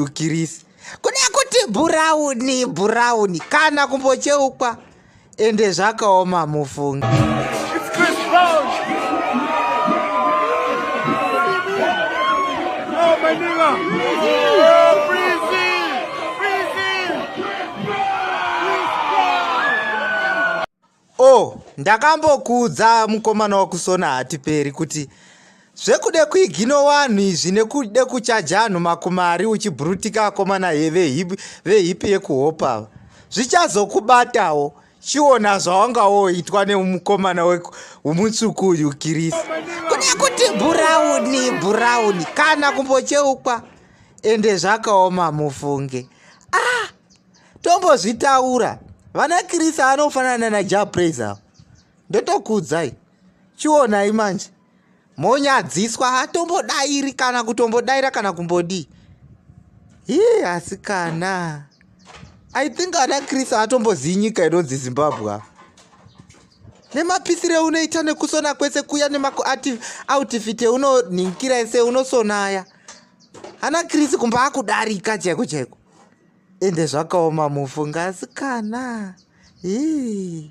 Kirisi kuda kuti bhurauni bhurauni kana kumbocheukwa ende zvakaoma mufunge. It's Chris Brown. Oh, my nigga. Oh, Breezy. Breezy. Chris Brown. O, ndakambokuudza mukomana wakusona hatiperi kuti zvekude kuigino vanhu izvi nekude kuchaja anhu makumari uchibhurutika akomana vehipi yekuhopa ava zvichazokubatawo. Chiona zvawanga woitwa nemukomana wemutsvuku uyu Kirisi. Kuda kuti bhurauni bhurauni kana kumbocheukwa ende zvakaoma mufunge. Ah, tombozvitaura vana Kirisi anofanana naJah Prayzah. Ndotokuudzai, chionai manje monyadziswa, hatombodairi kana kutombodaira kana kumbodii. Hii, asikana, I think ana Chris haatombozivi nyika inonzi Zimbabwe nemapisiro eunoita nekusona kwese kuya nemaoutfit eunonhinkira ese unosonaya. Ana Chris kumba akudarika chaiko chaiko, ende zvakaoma mufunga asikana. Hii.